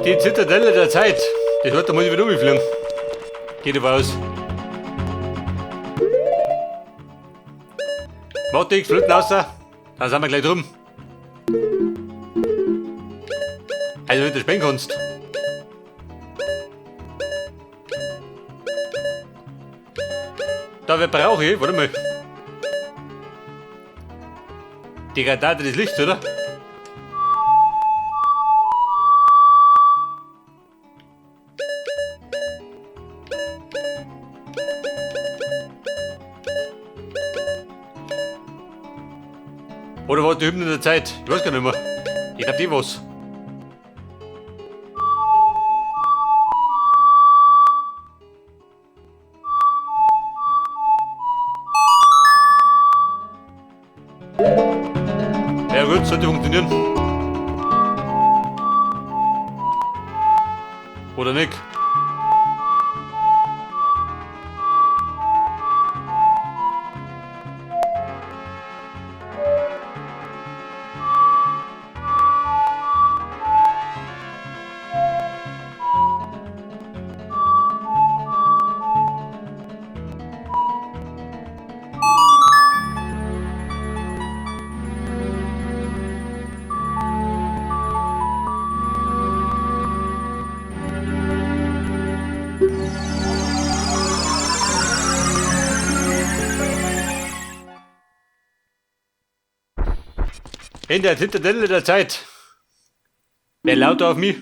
Die Zitadelle der Zeit. Das wird, da muss ich wieder umfliegen. Geht aber aus. Warte, ich flöten raus. Dann sind wir gleich drum. Also wenn du spielen kannst. Da wer brauche ich? Warte mal. Die Granate des Lichts, oder? Oder war die Hymne der Zeit? Ich weiß gar nicht mehr. Ich glaub, die war's. Ja gut, sollte funktionieren. Oder nicht? In der Zitadelle der Zeit. Wer lauter auf mich?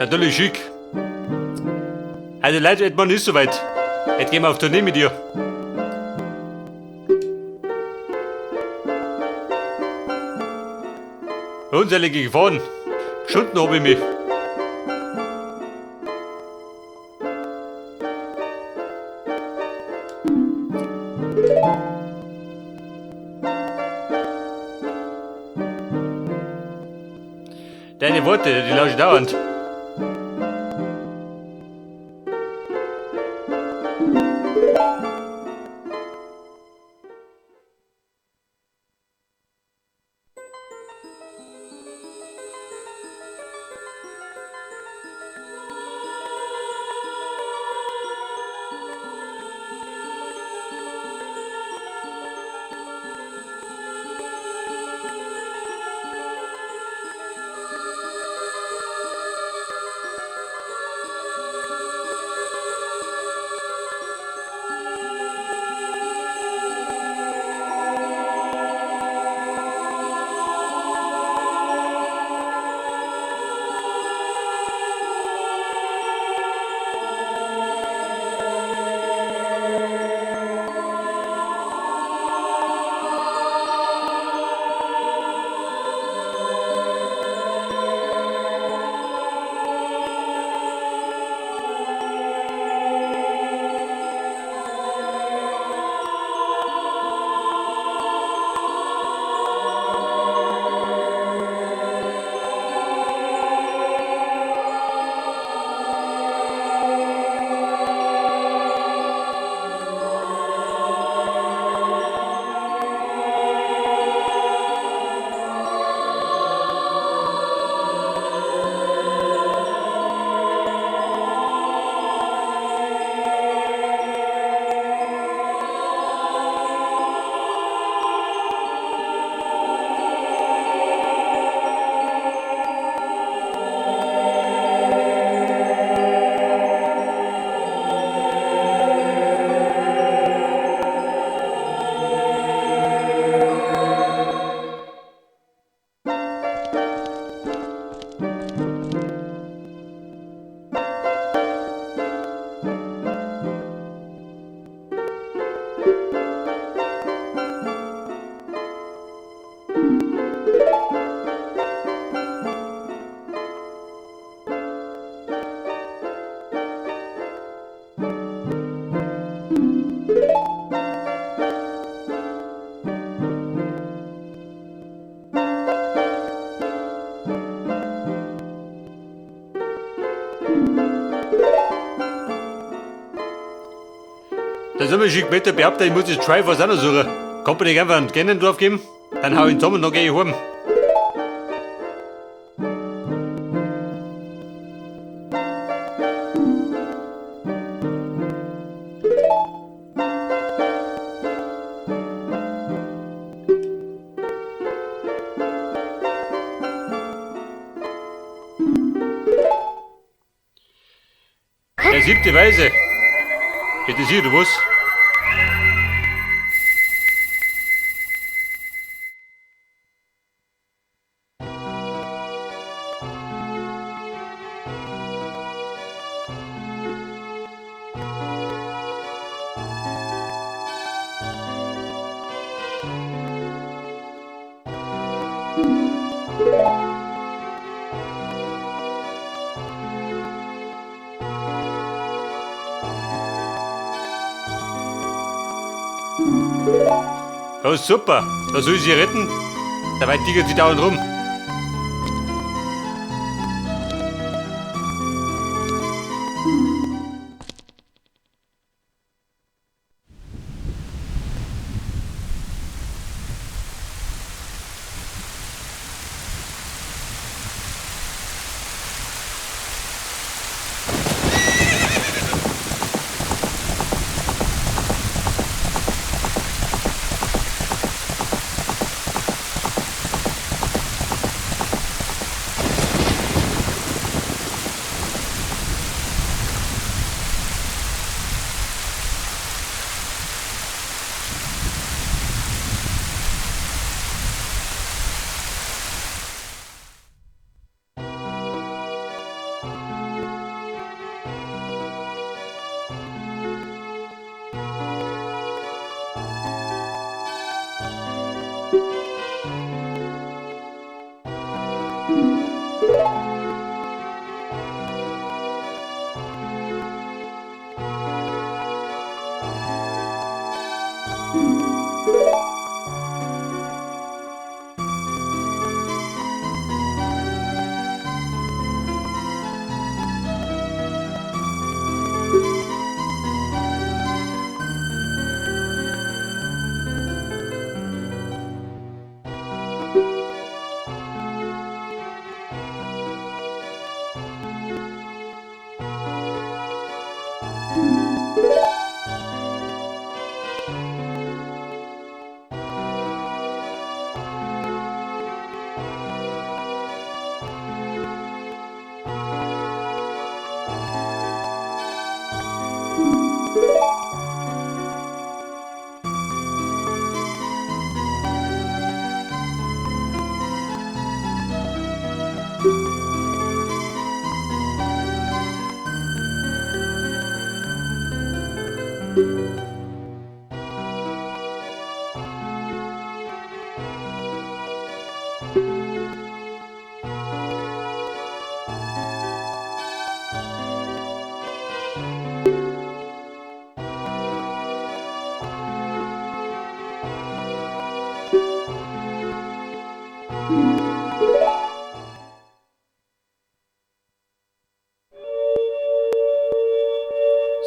Natürlich schick. Also Leute, Edmund ist soweit. Jetzt gehen wir auf Tournee mit dir. Unzählige Gefahren. Geschunden habe ich mich. Deine Worte, die lausche ich dauernd. Der Sommerschick Meter behauptet, ich muss das Triforce auch noch suchen. Kann man nicht einfach einen Ganondorf geben? Dann hau ich ihn zusammen und dann geh ich heim. Der siebte Weise. Geht das hier, oder was? Das ist super. Da soll ich sie retten. Dabei tigert sie dauernd rum.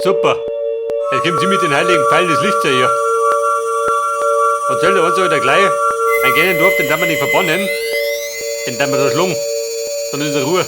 Super. Jetzt kommen Sie mit den heiligen Pfeilen des Lichts hier. Und soll der uns wieder gleich ein kleinen Dorf, den darf man nicht verbannen, den darf man da schlagen. Dann ist er Ruhe.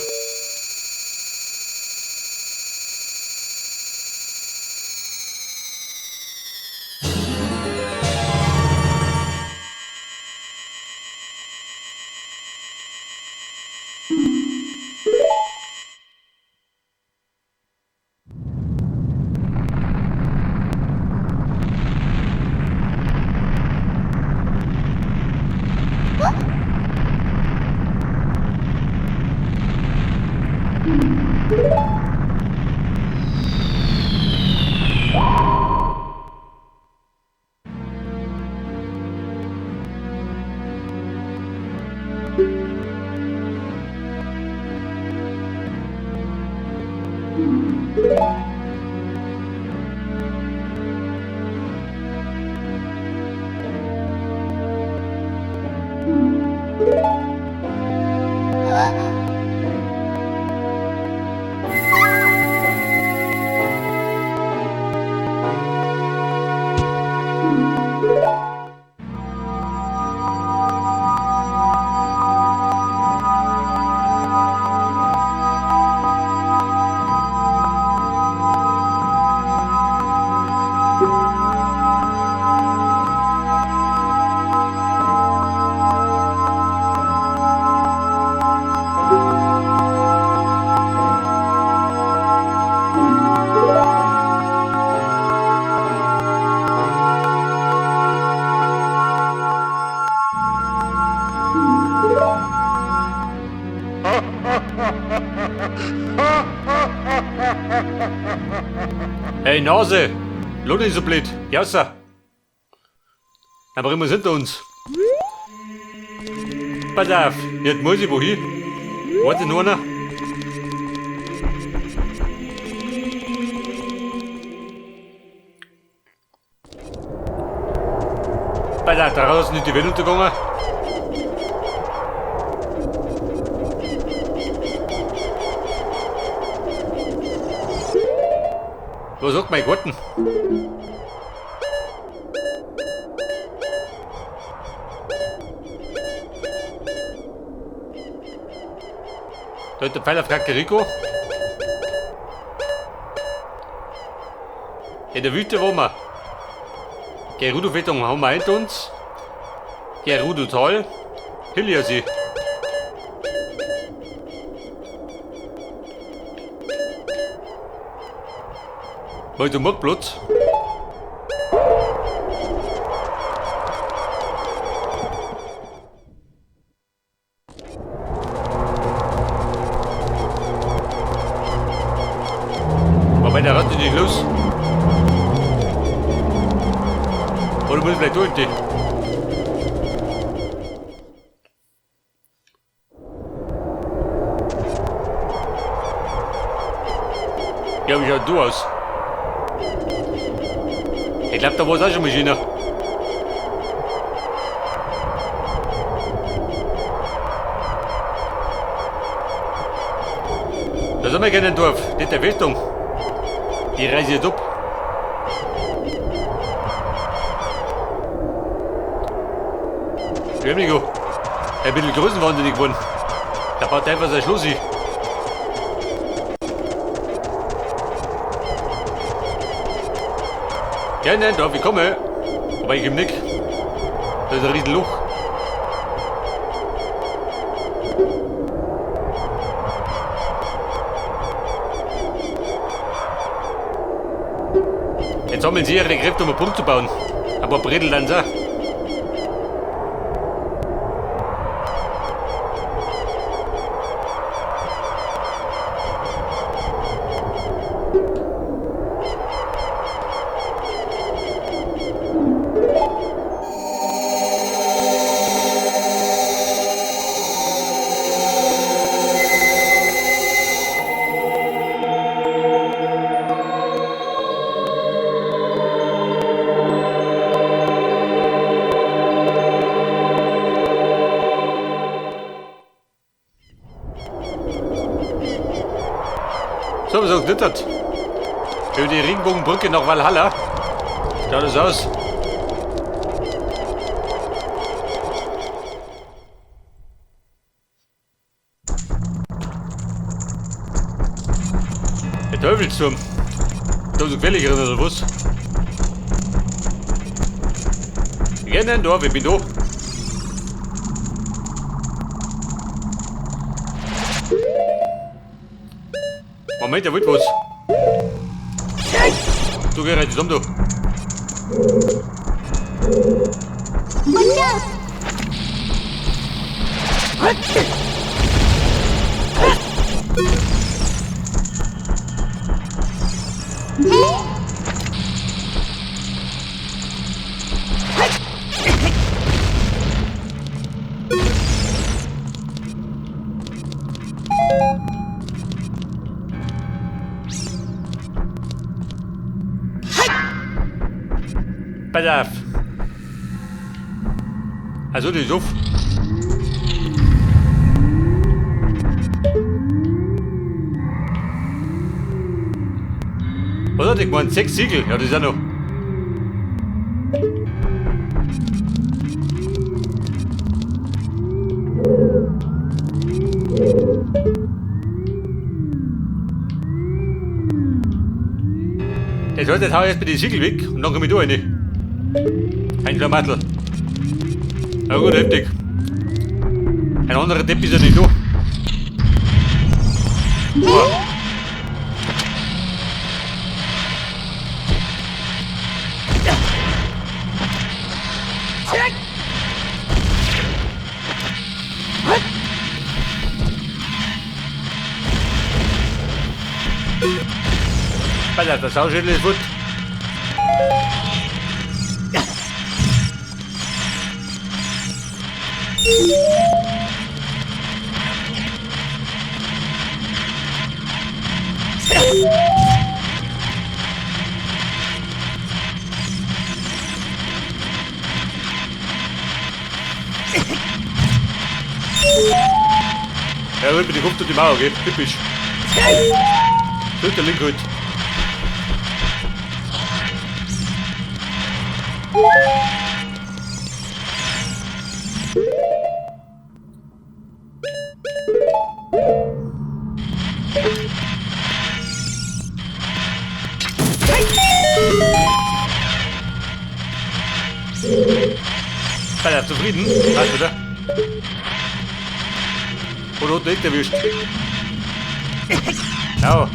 Hey Nase, lohnt nicht so blöd. Geh raus. Dann bringen wir's hinter uns. Pass auf, jetzt muss ich wohin. Warte nur noch. Pass auf, da draußen ist die Welt untergegangen. Was sagt mein Garten? Da ist der Pfeil auf Kakariko. In der Wüste waren wir. Gerudo-Festung haben wir hinter uns. Gerudo-Tal. Hylia-See. Mal der Marktplatz. Wobei, der rennt nicht los. Oder muss ich vielleicht durch die? Ja, wie schaut du aus? Ich glaub, da war's auch schon mal schöner. Da sind wir gerne im Dorf. Das ist der Festung. Die Reise jetzt ab. Entschuldigung. Ein bisschen größenwahnsinnig geworden. Da baut einfach sein Schloss hin. Ja, nein, da, ich komme. Aber ich komm nicht. Da ist ein riesen Loch. Jetzt sammeln sie ihre Kräfte, um einen Punkt zu bauen. Aber Bredel dann so. So, was auch glittert. Über die Regenbogenbrücke nach Valhalla. Schaut das aus. Der Teufelsturm. Da ist so gefährlich drin, oder was? Wir gehen in ein Dorf, ich bin da. Moment, der will was. Du geh rein, zusammen, du. Watch out! Pass auf. Also, die ist auf. Was hat ich gemeint? 6 Siegel? Ja, das ist ja noch. Das heißt, jetzt hau ich erstmal die Siegel weg und dann komm ich da rein. Ein Schlamassel. Na gut, heftig. Ein anderer Depp ist ja nicht da. Boah. Alter, der Sauschädel ist gut. Ja, hol mir die Kopf durch die Mauer, gell? Typisch. Dritter Link heute. Alter, zufrieden? Passt, oder? Oder unten liegt erwischt. Genau.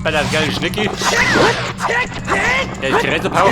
Bei der geilen Schnecki. Der ist Gerätepau.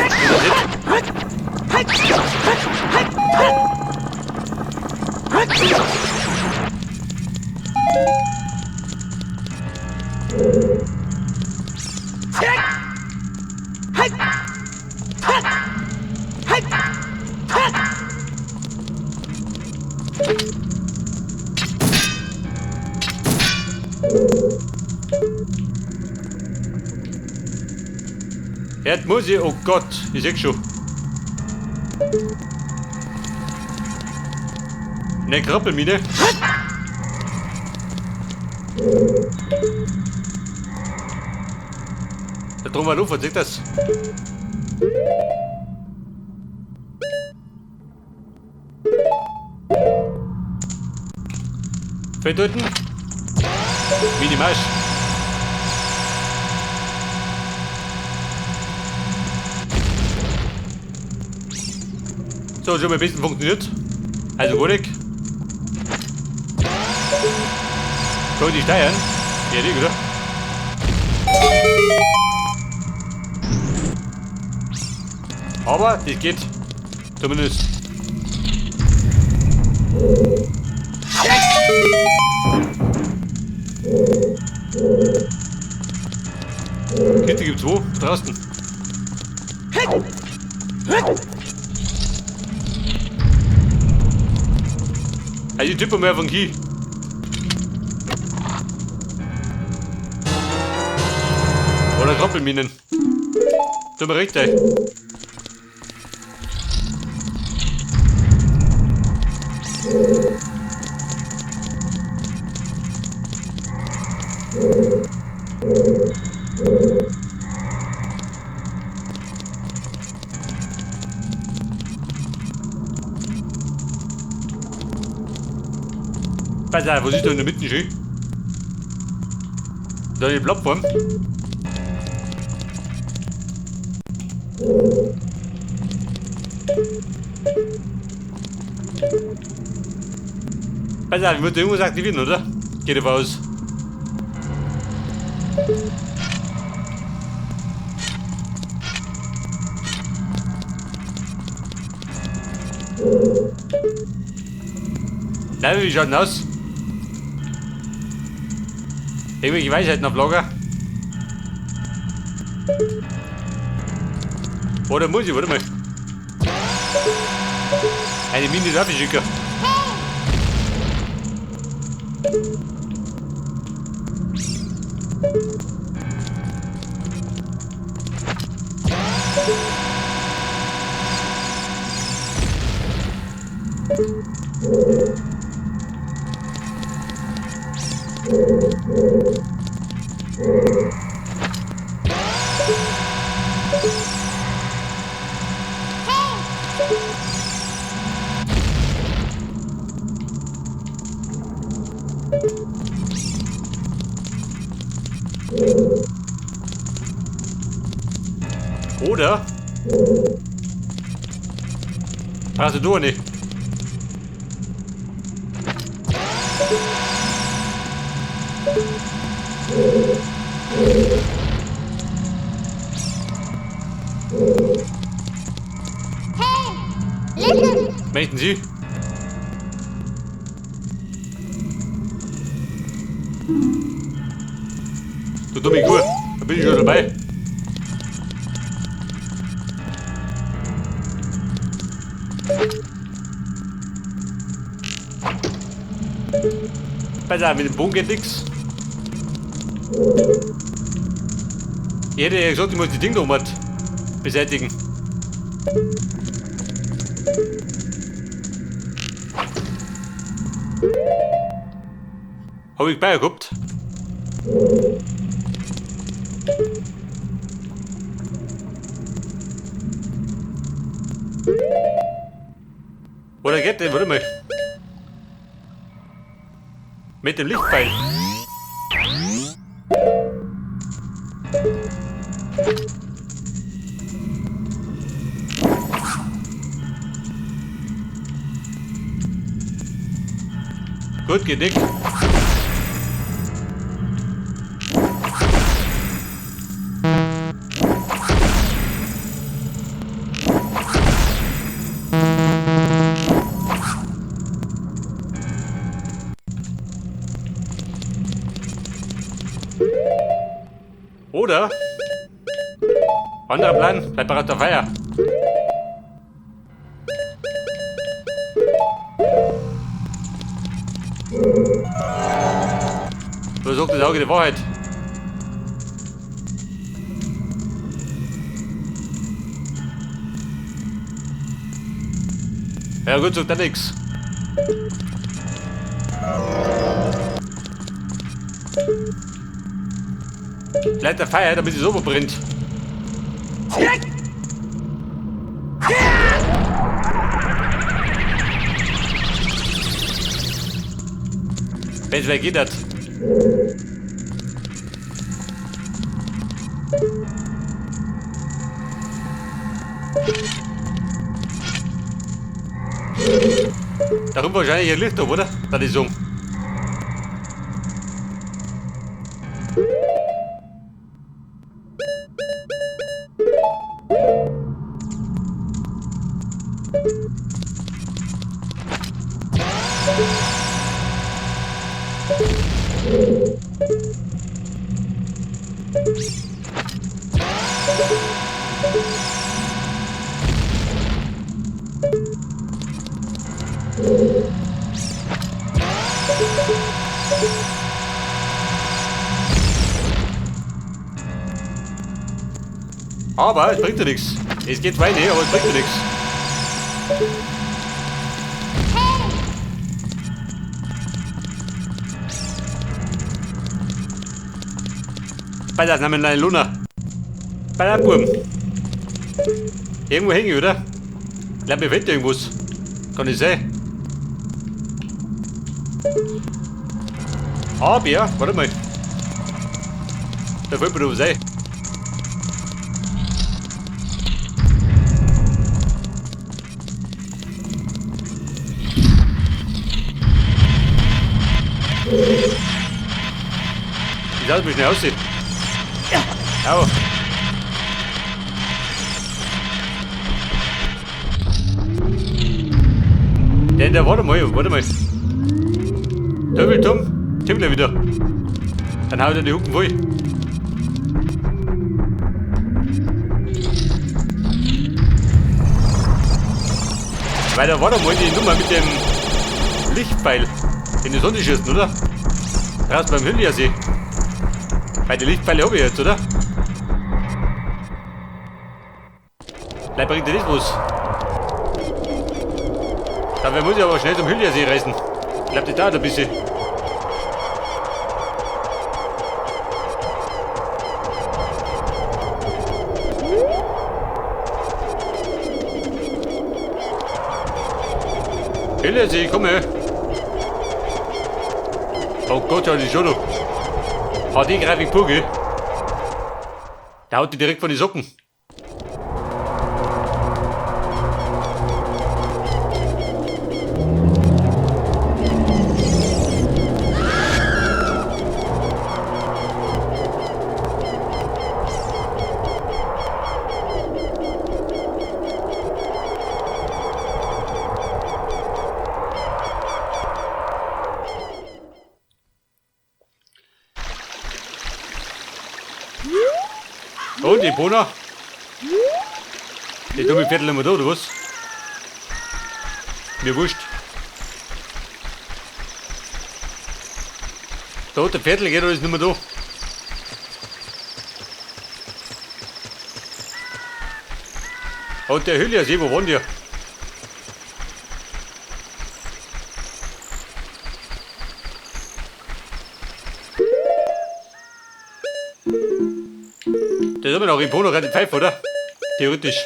Jetzt muss ich, oh Gott, ich seh schon. Ne Krabbelmine. Da drum war Luft, seht das? Fällt unten. Minimarsch. So, schon mal ein bisschen funktioniert. Also gut. So, die Steuern. Ja, die, oder? Aber das geht. Zumindest. Kiste gibt's wo? Draußen. Also die Typen mehr von Ki. Oder Krabbelminen. Tut mir recht, ey. Pass auf, was ist da in der Mitte schön? Da die Plattform. Pass auf, ich muss da irgendwas aktivieren, oder? Geht aber aus. Nein, wie schaut denn aus? Irgendwelche Weisheiten auf Lager. Oder muss ich, warte mal. Eine Mine darf ich schicken. Oder? Also du nicht. Hey, listen. Möchten Sie? dumme Kuh. Da bin ich schon dabei. Besser, mit dem Bogen geht nix. Ich hätte ja gesagt, ich muss die Dinge noch mal beseitigen. Hab ich bei gehabt. Oder geht denn? Warte mal. Mit dem Lichtpfeil. Gut, geht dick. Oder? Anderer Plan, bleib bereit auf Feier. So sagt das Auge die Wahrheit. Ja gut, sagt er nix. Vielleicht der Feier, damit es oben brennt. Wenn's wer geht das? Da kommt wahrscheinlich ein Licht auf, oder? Da die Song. Aber es bringt ja nichts. Es geht weiter, aber es bringt ja nichts. Bei der Namen eine Luna. Bei der Burm. Irgendwo hänge ich, oder? Ich glaube, mir fehlt irgendwas. Kann ich sein. Aber, ja, warte mal. Da fällt mir doch was ein. Ich lasse mich schnell aussehen. Ja. Au. Denn der, warte mal. Töbeltum, Timmler wieder. Dann haut er die Hucken voll. Weil da war doch mal die Nummer mit dem Lichtpfeil in die Sonne schießen, oder? Draußen beim Hüllersee. Weil die Lichtpfeile habe ich jetzt, oder? Vielleicht bringt dir das was. Dabei muss ich aber schnell zum Hüllersee reisen. Ich glaube, das dauert ein bisschen. Hüllersee, komm her. Oh Gott, ja, die schon noch. HD-Grafik pur, gell? Der haut die direkt von den Socken. Und Epona? Die dumme Viertel immer da, oder was? Mir wurscht. Da, der Viertel geht alles nicht mehr da. Und der Hülle, wo wohnt ihr? Das ist immer noch Epona gerade die Pfeife, oder? Theoretisch.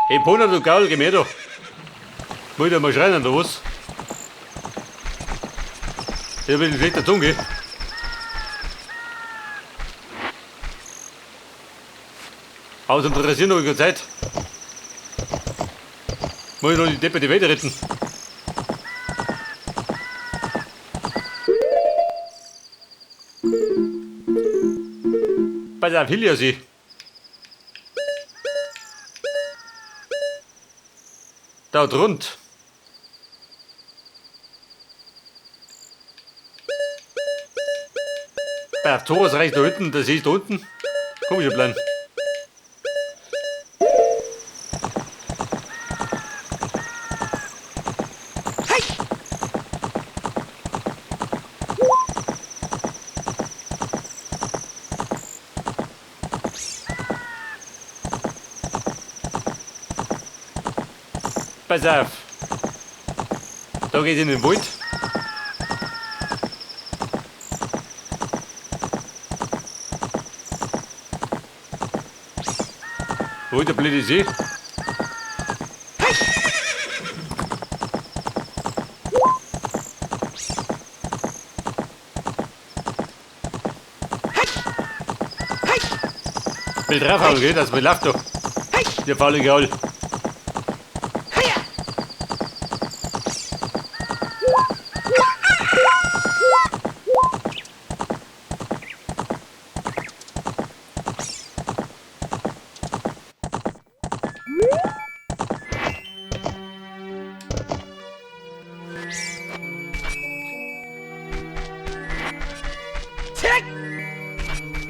Epona, du Gaul, geh mir da. Muss ich da mal schreien, oder was? Ich hab ein bisschen schlechter Zunge. Aber zum Dressieren habe ich keine Zeit. Muss ich noch die Deppe die Welt retten. Pass auf, Heliosee. Da drunten. Bei Torres reicht da hinten, das ist da unten. Komischer Plan. Hey! Pass auf. Da geht's in den Wald. Wo ist der blöde See? Will draufhauen, gell? Das will doch. Der faule Gaul.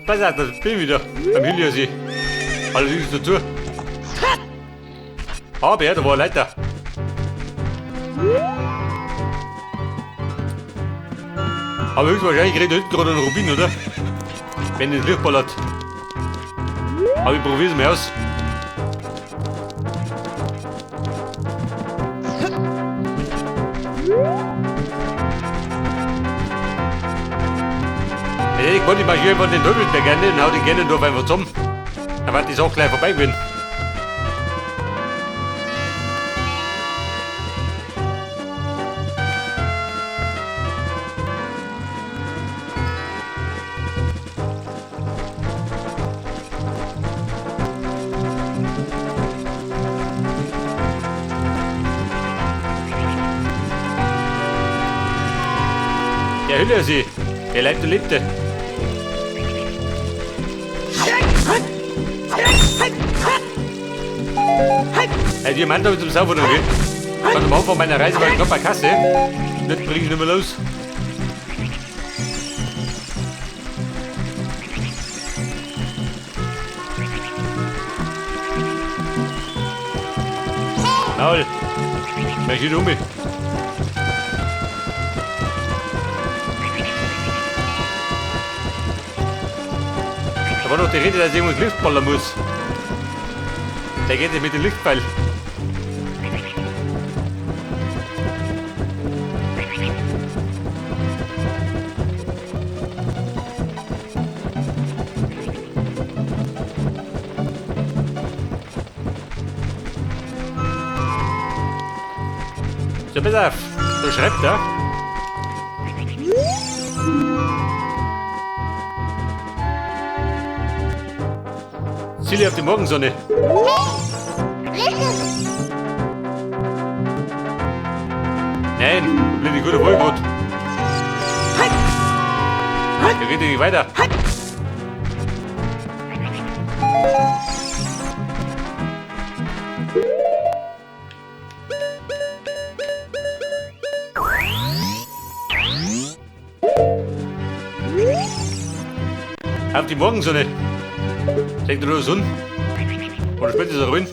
Pass auf, das bin ich wieder beim Heliosee. Allerdings dazu. Aber ja, da war eine Leiter. Aber höchstwahrscheinlich kriegt er hinten gerade einen Rubin, oder? Wenn das Licht ballert. Aber ich probier's mal aus. Ich wollte mal hier einfach den Teufelsberg rein und hau den Ganondorf einfach zusammen. Dann wird die Sache gleich vorbei gewesen. Der Hüllersee, der lebt und lebte. Hey, Diamant habe ich zum Saufen noch, gell? Ganz am Anfang meiner Reise war ich knapp bei Kasse. Das bring ich nicht mehr los. Maul! Wer steht um mich? Da war noch die Rede, dass ich irgendwas Licht ballern muss. Der geht nicht mit dem Lichtpfeil. So, pass auf. Da schreibt er. Ziele auf die Morgensonne. Hey! Richtung! Nein, da bin ich gut wohl gut. Da geht nicht weiter. Auf die Morgensonne. Denkt du nur Sonne? Oder spät ist er rein?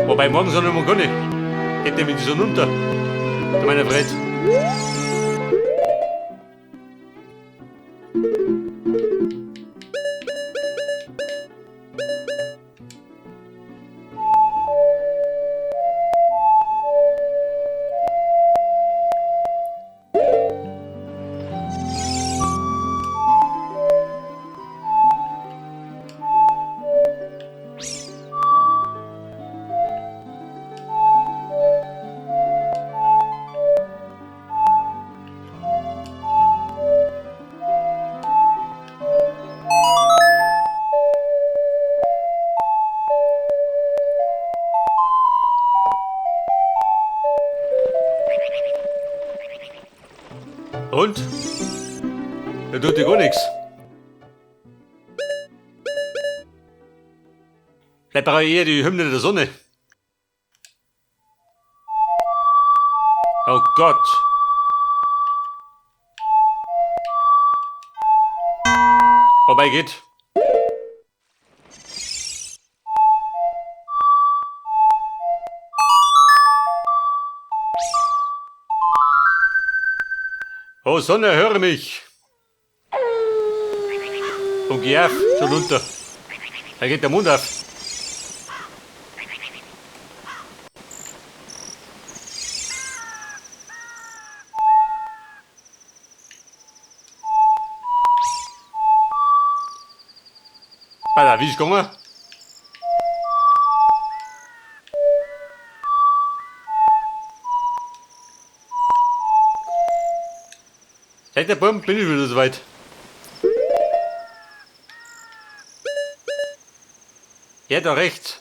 Wobei Morgensonne immer gar nicht. Geht nämlich die Sonne unter. Du meiner Fred. Und? Da tut dir gar nichts. Vielleicht brauche ich eher die Hymne der Sonne. Oh Gott. Vorbei geht. Oh Sonne, höre mich! Und geh auf, schon runter. Da geht der Mond auf. Alter, wie ist gegangen? Seit der Baum bin ich wieder soweit. Ja, da rechts.